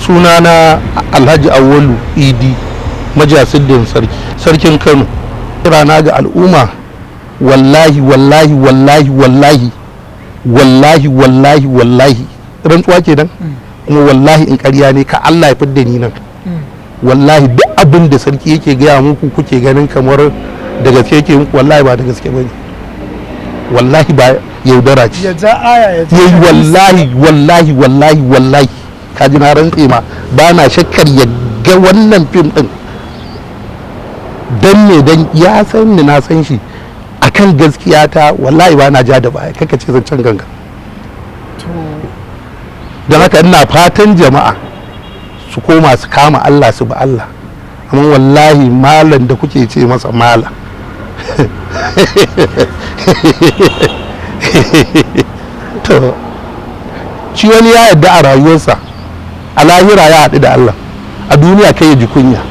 Sunana Alhaji Awwalu Idi Majasiddin, sarki, sarkin Kano. Kirana ga al'umma, wallahi, wallahi, wallahi, wallahi, wallahi, wallahi, wallahi, rantsuwa kenan. Kuma wallahi in ƙarya ne, ka Allah ya fidda ni nan. Wallahi duk abin da sarki yake gaya muku, kuke ganin kamar da gaske yake muku, wallahi ba da gaske bane. Wallahi ba yaudara ce. Ya ja aya, ya ja yayi hadisi. Wallahi, wallahi, wallahi, wallahi, ka ji na rantse ma, ba na shakkar ya ga wannan fim din. Dan me? Dan ya san ni, na san shi. Akan gaskiya ta, wallahi ba na ja da baya. Kaka ce zancen ganga. To. Don haka ina fatan jama'a su koma su kama Allah, su bi Allah. Amma wallahi malam da kuke ce masa malam, to shi wani ya yarda a rayuwarsa, a lahira ya haɗu da Allah, a duniya kai ya ji kunya.